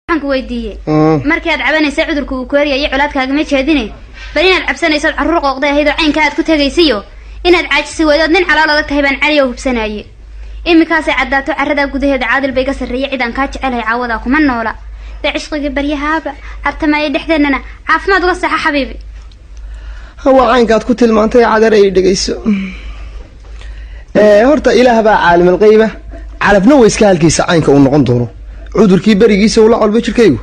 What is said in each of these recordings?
Waxaan ku weydiiyey, markii aad cabanaysa cudurka uu kooriyaya, colaadkaagama jeedine, bal inaad cabsanaysood carruur qooqday ahayd oo caynka aad ku tegaysiyo inaad caajisi weydood nin calool adag tahay baan cali oo hubsanaaye. Iminkaasay caddaato, carradaa gudaheeda Caadil bay ga sarreeyay. Cid aan kaa jecelahay caawadaa kuma noola. Dee cishqigii baryahaaba cartamaayay dhexdeennana caafimaad uga seexa, xabiibi. Waa caynkaad ku tilmaantay. Cadar ay dhegayso. Horta Ilaah baa caalimalqeyba, calafna wa iska halkiisa. Caynka uu noqon doono cudurkii berigiisa ula colbay jirkaygu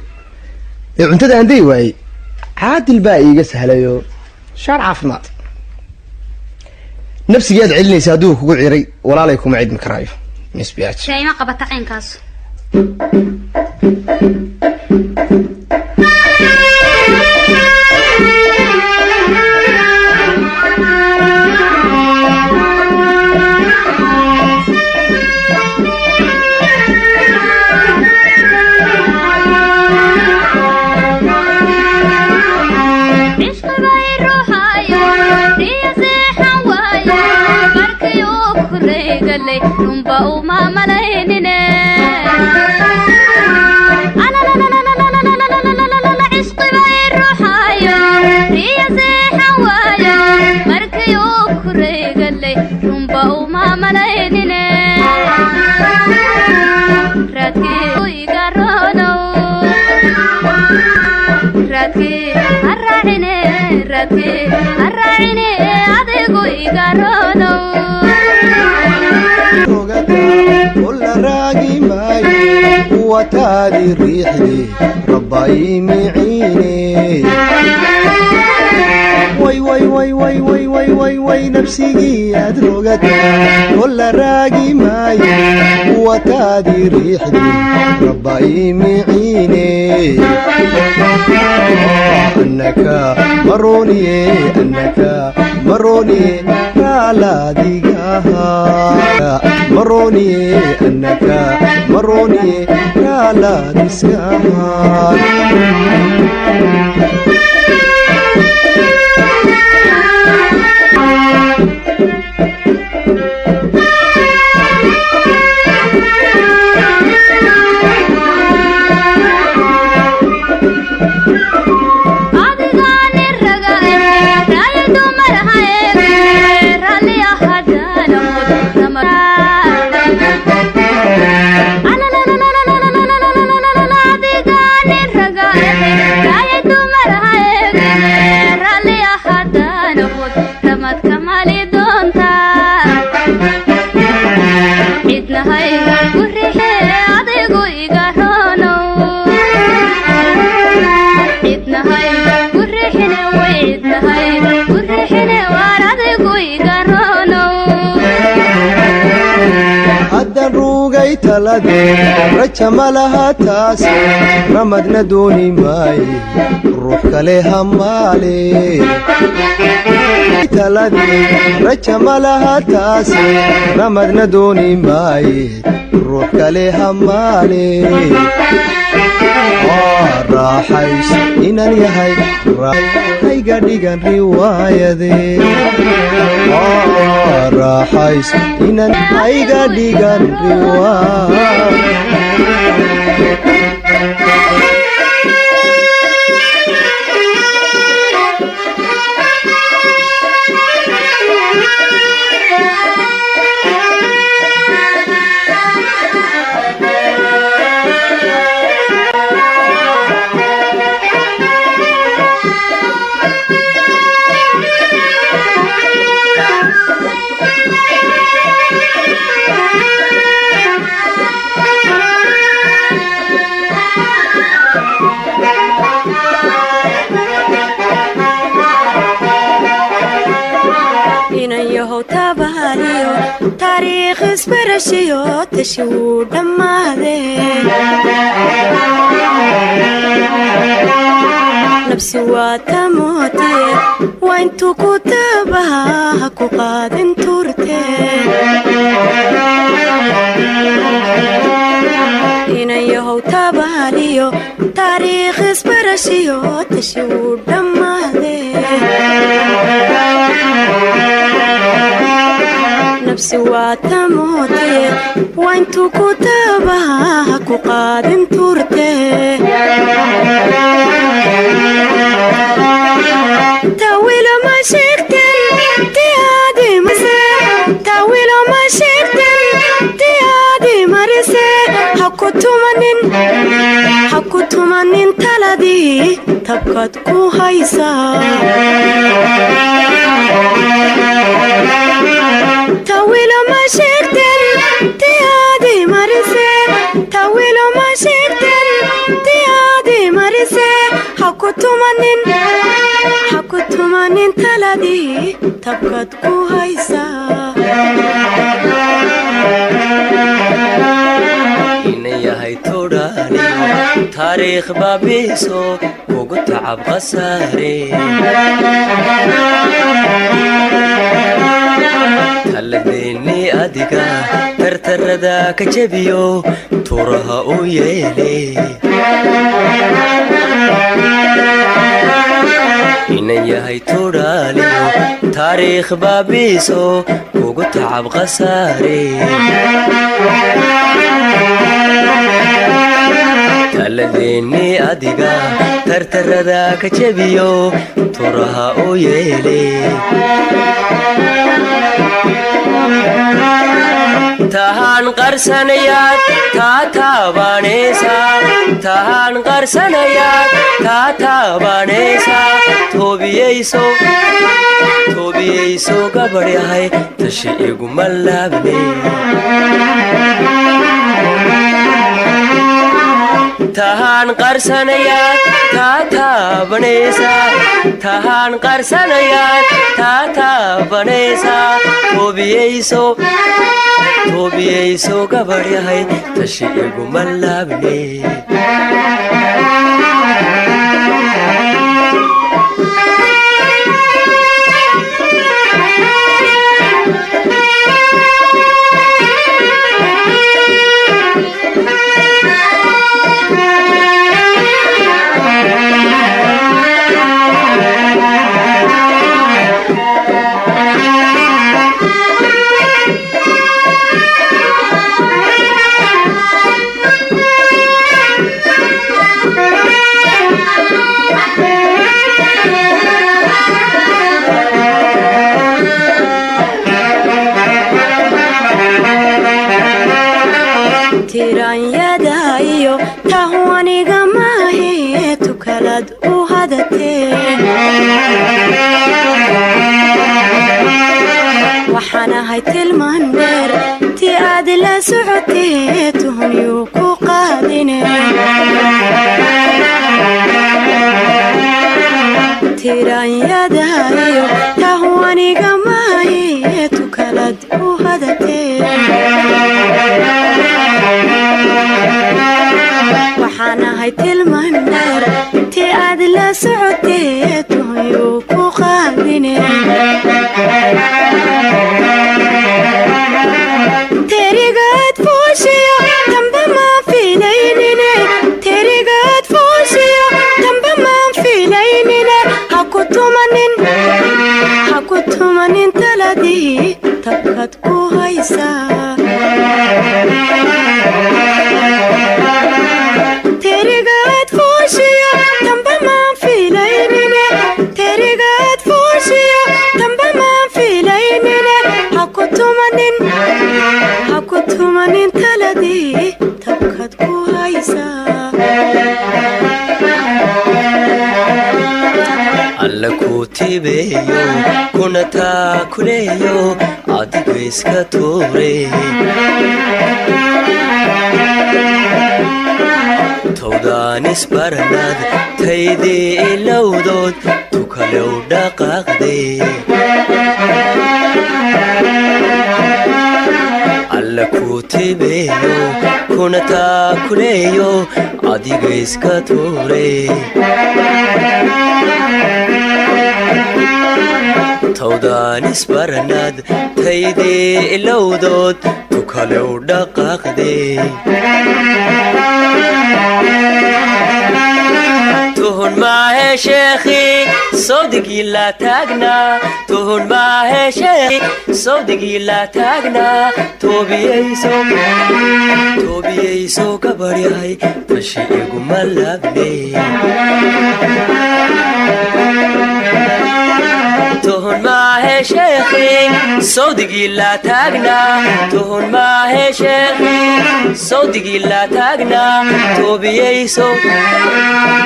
ee cuntada aan dayi waayey, Caadil baa iiga sahlayo shaar caafimaad. Nafsigeed celinaysa hadduu kugu ciray, walaalay, kuma cidmi karaayo misbiaj. Dee ima qabata caynkaas. Cishqibay ruuxayo riya seexan waayo markii uu kureegalay, runba uma malaynine. Cishqibay ruuxayo riya seexan waayo markii uu kureegalay, runba uma malaynine. Raadkii iga roonow, raadkii ha raacine, raadkii ha raacine, adigu iga roonow. Kula raagi maayo wataadi riixde rabba miciine. Way way way way way way way way, nafsigii aad rogataa kula raagi maayo wataadi riixde rabba miciine. Annaka marooniye, annaka marooniye, raalaadigaha marooniye, annaka marooniye, raalaadiskaha. Adigaani raga raaya dumar ha eege, raalli ahadaanood. Adigaani raga raaya dumar ha eege, raalli ahadaanood, ramad kamali doontaa cidnahay ku rixe, adigu iga roonow. Cidnahay ku riixine, way cidnahay ku riixine, waar adigu iga roonow. Haddaan ruugay talade, raja ma laha taase, ramadna dooni maaye, ruux kale hamaale. Talade raja ma laha taase, ramadna dooni maaye, ruux kale hamaale. Raaxays inaan yahay hayga dhigan riwaayade, raaxays inaan hayga dhigan riwaayad. Inan yahow tabaaliyo taariikh isbarashiyo tashi wuu dhammaade, nabsi waa tamootiye, waa intuu ku tabaha ha ku qaadin turte. Inan yahow tabaaliyo taariikh isbarashiyo tashi wuu dhammaade, nabsi waa tamootiye, waa intuu ku tabaha ha ku qaadin turte. Ha ku tumanin taladii tabkaad ku haysaa. Tawilo ma sheegteen ti aadi marise, tawilo ma sheegteen ti aadi marise. Ha ku tumanin, ha ku tumanin taladii tabkaad ku haysaa. Inan yahay tudhaaliyo taariikh baabiiso kugu tacab khasaare. Taladeennii adiga tartarada ka jebiyo turaha u yeele. Inan yahay tudhaaliyo taariikh baabiiso kugu tacab khasaare. Taladeennii adiga tartarada ka jebiyo turaha u yeele. Tahaan qarsanayaad taa taabanaysaa, tahaan qarsanayaad taa taabanaysaa. Toobiyeyso, toobiyeyso gabadhyahay, tashi iguma laabne. Tahaan qarsanayaad taa taabanaysaa, tahaan qarsanayaad taa taabanaysaa. Toobiyeyso, toobiyeyso gabadhyahay, tashi iguma laabne. Tiranyada iyo tahwaniga maahe, tukalaad u hadatee. Waxaan ahay tilmaan dheer ti aad la socotee, tuhunyuu ku qaadine. Tiranyada iyo tahwaniga maahe, tukalaad u hadatee. Waxaan ahay tilmaan dheer ti aad la socotee, tuhunyuu ku qaadine. Terigaad fooshiyo tamba maan filaynine, terigaad fooshiyo tamba maan filaynine. Ha ku tumanin, ha ku tumanin taladii tabkaad ku haysaa. Terigaad fooshiyo tamba maan filaynine, terigaad fooshiyo tamba maan filaynine. Ha ku tumanin, ha ku tumanin taladii tabkaad ku haysaa. Alla kuu tibeeyo kuna taakuleeyo adiga iska tuure. Towdaan isbaranaad taydii ilowdood tukalew dhaqaaqde. Alla kuu tibeeyo kuna taakuleeyo adiga iska tuure. Towdaan isbaranaad taydii ilowdood tukalew dhaqaaqde. Tuhun maahe sheekhi sawdigii la taagnaa, tuhun maahe sheekhi sawdigii la taagnaa. Toobiyeyso, toobiyeyso gabadhyahay, tashi iguma laabne. Tuhun maahe Sheekhi sawdigii laa taagnaa, tuhun maahe sheekhi sawdigii laa taagnaa. Toobiyeyso,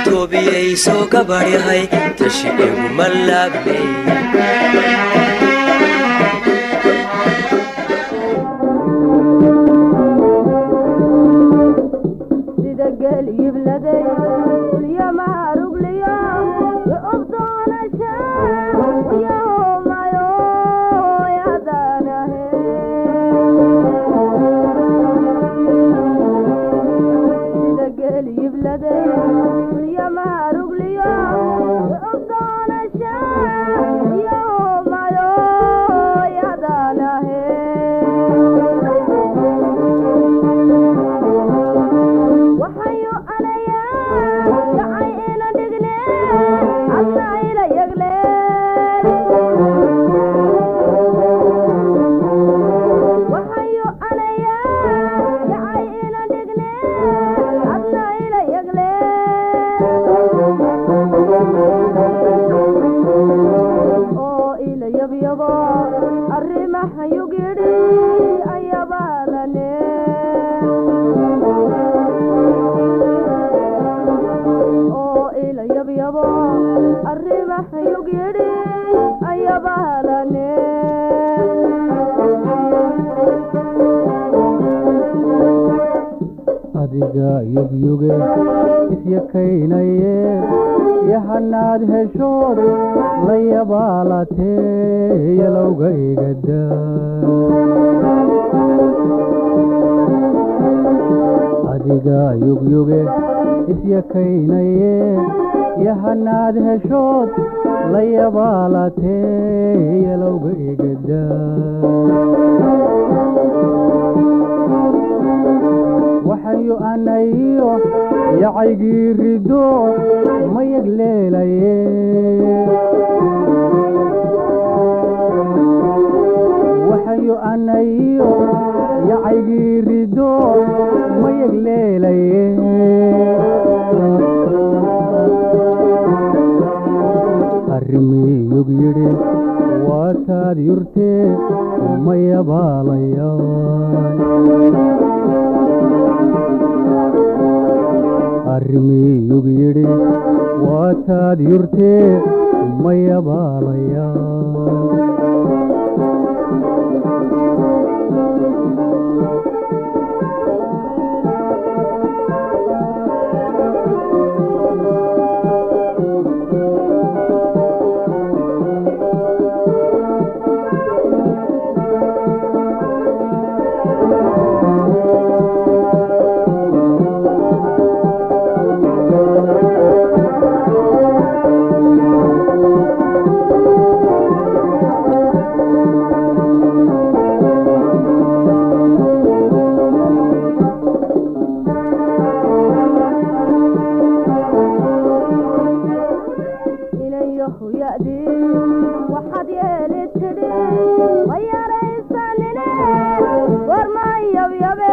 toobiyeyso gabadhyahay, tashi iguma laabnay. Sida geel yibladay ulyamaharugliyo ubdoonasha uyahomayo yadanahe. Sida geel yibladay ulyamaharugliyo ubdoonasha uyahomayo yadanahe. Waxayu anayaa dhacay ina dhigne adna ila yagleen. Waxayu anayaa dhacay ina dhigne adna ila yagleen oo ila yabyabo arrimaha yugidhi ayabaalane oo ila yabyabo arrimaha yugidhi ayabaalane. Adiga yugyuge isyakaynaye yahanaad heshood la yabaalatee yalowga igada. Adiga yugyuge isyakaynaye yahanaad heshood la yabaalatee yalowga igada. Waxayu anayo yacaygii rido mayag leelaye. Waxayu anayo yacaygii rido mayag leelaye. Arrimiyug yidhi waataad yurtee ma yabaalayaan. Arrimiyug yidhi waataad yurtee ma yabaalayaan. Inayahu ya'di waxaad yeeli tidhi ma yaraysanine war ma yabyabe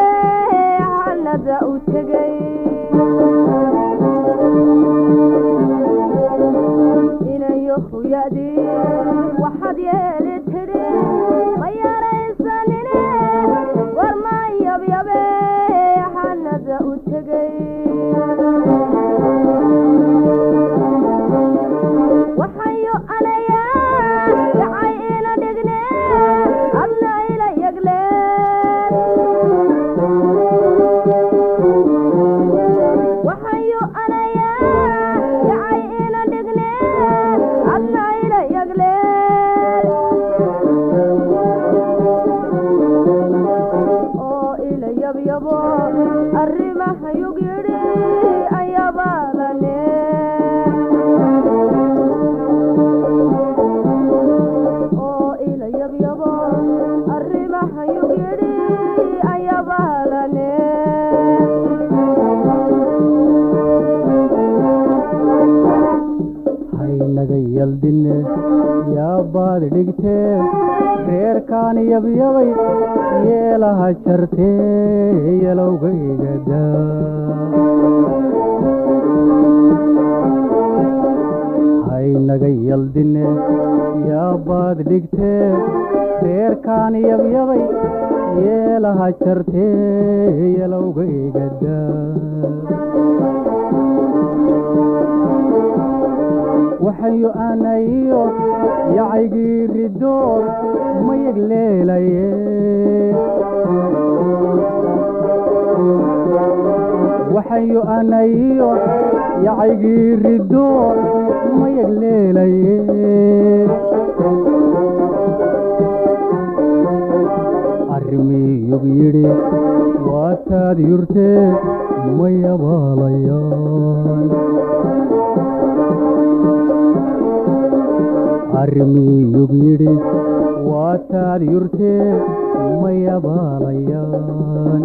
hanada u tegay. Inayahu ya'di waxaad yeeli tidhi ma yaraysanine war ma yabyabe hanada u tegay. Waxayu anayaa dhacay ina dhigne adna ila yagleen. Waxayu anayaa dhacay ina dhigne adna ila yagleen oo ila yabyabo arrimaha yug yidhi ayabaalane oo ila yabyabo arrimaha yug yidhi ayabaalane. Haynaga yaldine yaabaad dhigtee reerkaan yabyabay yeelaha jartee yalowga igada. Haynaga yaldine Yaabaad dhigtee reerkaan yabyabay yeelaha jartee yalowga igada. Waxayo anayo yacaygii ridoor mayag leelaye. Waxayo anayo yacaygii ridoor mayag leelaye. Arrimiyug yidhi waataad yurtee mayabaalayaan. Arrimiyug yidhi waataad yurtee mayabaalayaan.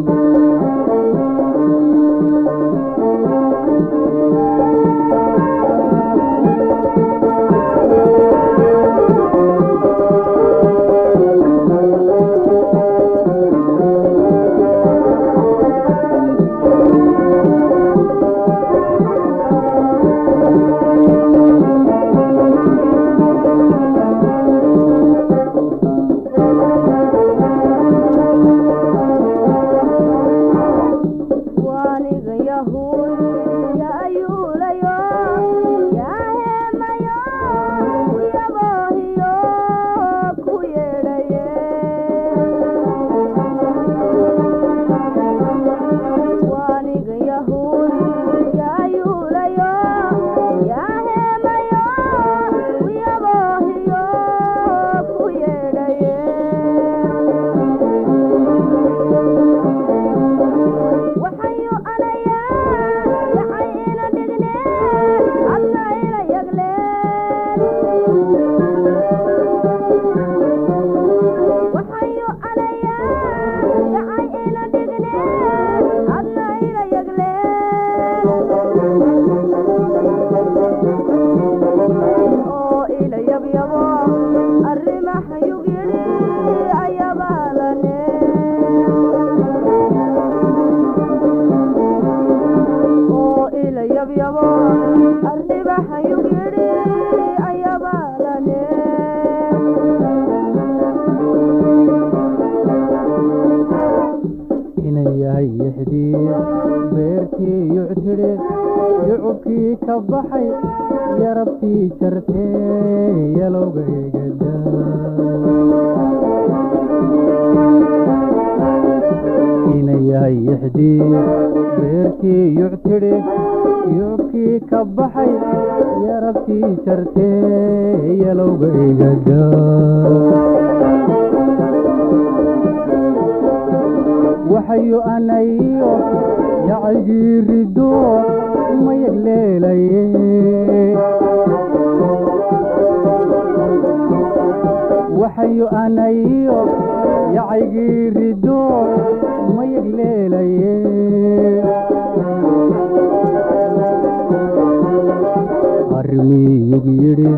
Waaniga yahuud yaa yuulayo yaa heemayo kuyaboohiyo ku yeedhaye. Waaniga yahuud yaa yuulayo yaa heemayo kuyaboohiyo ku yeedhaye. Waxayu anayaa yacay ina dhigne adna ina yagleen. Waxayu anayaa yacay ina dhigne adna ina yagleen. Oo ila yabyabo arrimaha yug yidhi ayabaalane. Oo ila yabyabo arrimaha yug yidhi ayabaalane. Inan yahay yaxdii beertii yuctidhe yucubkii ka baxay yarabtii jartee yalowga igada. Inan yahay yaxdii beertii yuctidhe yucubkii ka baxay yarabtii jartee yalowga igada. Waxayu anayo yacaygii ridoor mayag leelaye. Waxayu anayo yacaygii ridoor mayag leelaye. Arrimiyug yidhi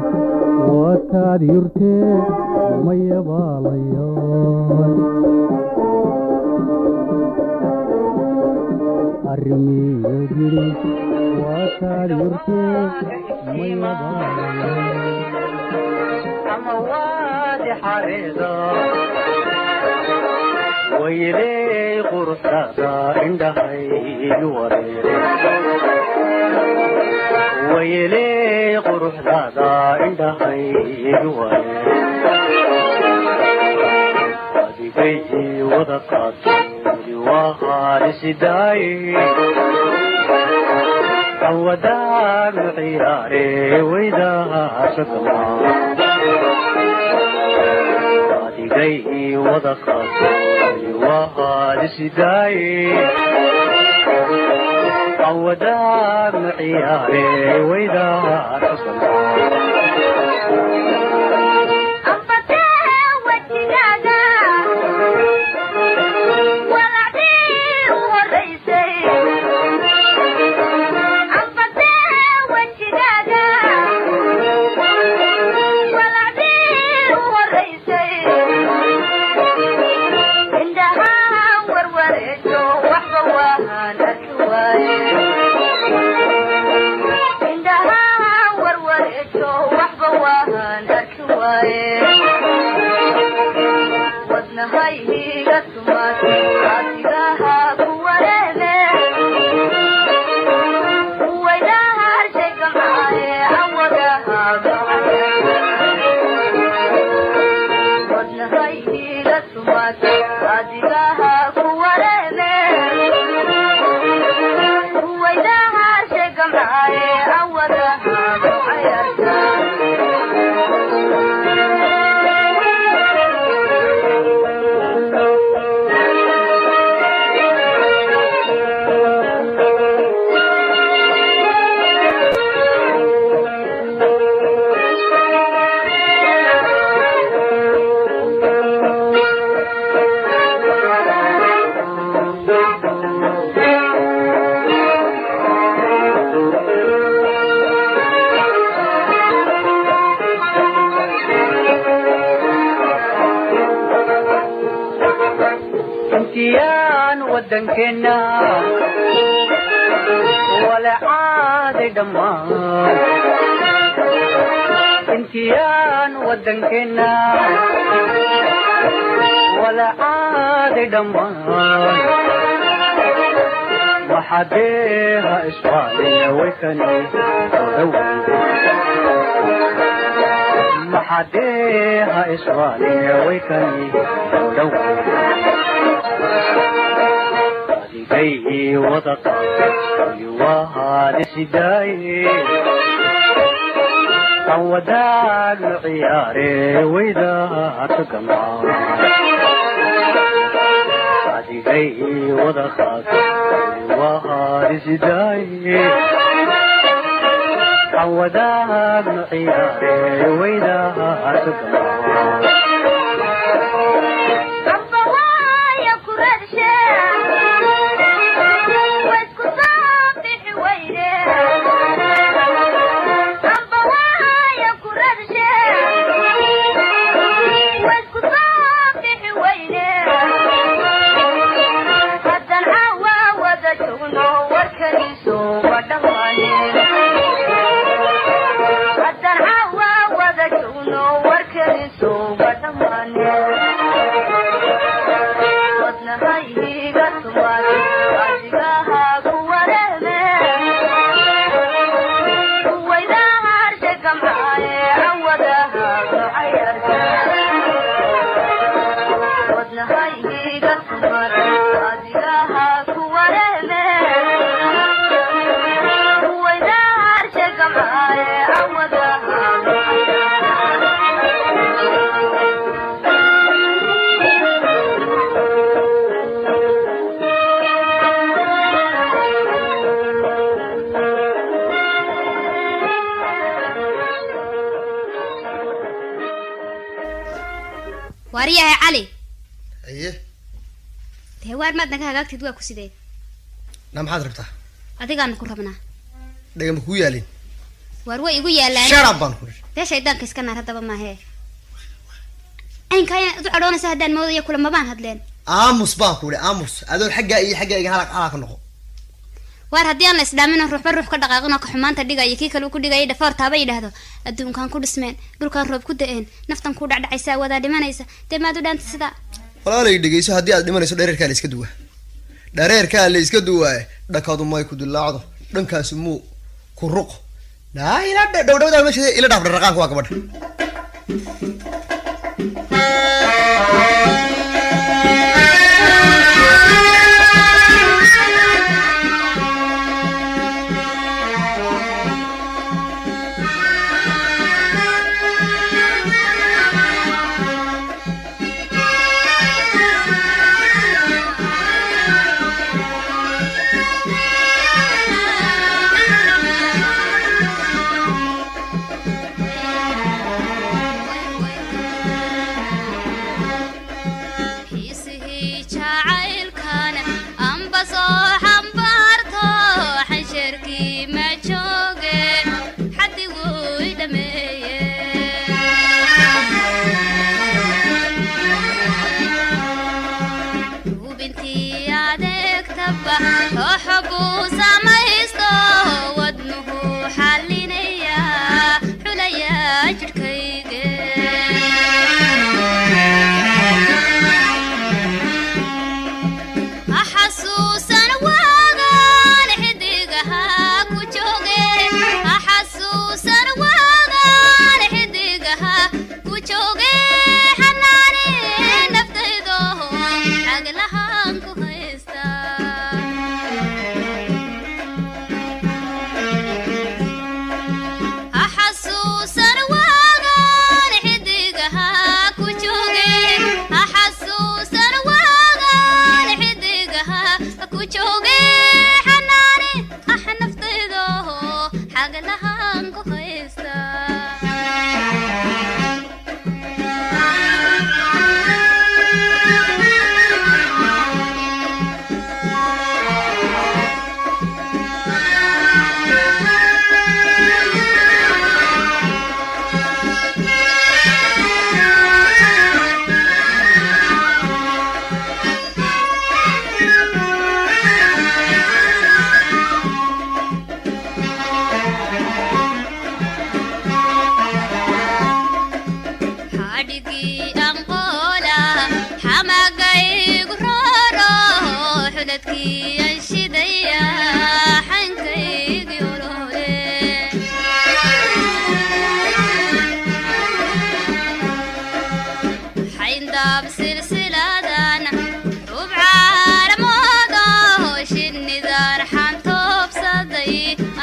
waataad yurtee mayabaalayan. Arrimiyug yidhi waataad yurtee mayabaalayan. Ama waadi xariido wayley quruxdaada indhahaygu wareere. Wayley quruxdaada indhahaygu wareere. Adigay wada qaato weli waa haalisidaaye awadaagnu ciyaare weydaasakama. Adigay wada qaato weli waa haalisidaaye awadaagnu ciyaare weydaasakama. Ambatee wajigaaga walacdii u horaysay. Ambatee wajigaaga walacdii u horaysay. Indhahaan warwareejo waxba waan arki waaye. Indhahaan warwareejo waxba waan gamcaaye awadaha cayaarta. Intiyaan waddankeenna wala caaday dhammaan, intiyaan waddankeenna wala caaday dhammaan, waxadeeha iswaaliya waykani odhaweyde, maxadeeha iswaaliya waykani odhaweyde, adigay wada qaatay wahaadisidaaye, kan wadaagno ciyaare weydaarto gamaa, adigay wada qaatay wahaadisidaaye, kan wadaagno ciyaare weydaarto gamaa. Amba waaya ku radshe, waysku soo bixi weyne. Amba waaya ku radshe, waysku soo bixi weyne. Haddan caawa wada joogno, warkaniisu waa dhammaane. Haddan caawa wada joogno, warkaniisu waa dhammaane. Wadnahayga tumaad adigaha ku wareeme, kuwaydaharshe gamcaaye awadaha cayaarta. Wadnahayga tumaad adigaha ku wareeme, kuwaydaharshe gamcaaye awadaha. Waaryahay Cali. Haye. Dee waar maad naga hagaagtid, waa ku sidee? Na maxaad rabtaa? Adigaanu ku rabnaa. Dhegama kuu yaalin? Waar way igu yaalaan. Sharab baan ku. Dee shaydaanka iska naar haddaba maahee, caynkaa inaad u cadhoonaysa haddaan moodaya kulamabaan hadleen. Aamus baan ku idhi, aamus, adoon xaggaa iyo xaggaa iga halaq halaa ka noqo. Waar haddii aan la isdhaamin oo ruuxba ruux ka dhaqaaqin oo ka xumaanta dhigaya kii kale uu ku dhigaya dhafoor taaba yidhaahdo, adduunkan ku dhismeen, dhulkaan roob ku da-een, naftan ku dhacdhacaysa, wadaa dhimanaysa, dee maad u dhaanta sidaa? Walaalay dhegeyso, haddii aad dhimanayso dhereerkaa la iska duwaa, dhareerkaa la iska duwaaye. Dhakadu may ku dilaacdo, dhankaasi muu ku ruqo, naa ila dhowdhowdaa meesha ila dhaaf, dharaqaanka waa gabadha. Xaglahaan ku haysta. Xadhigii anqoola xamagaygu roro, xuladkii aan shidaya xankaygii olole. Xayndaab silsiladan ubcaalamoodo, shinnidan xantoobsaday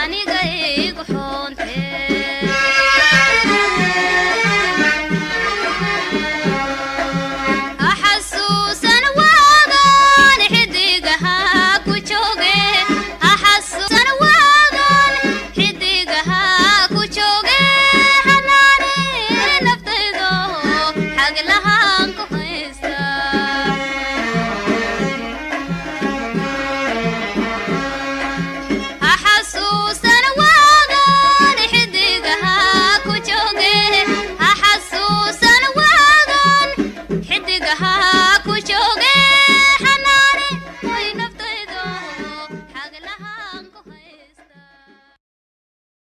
aniga igu xoontay.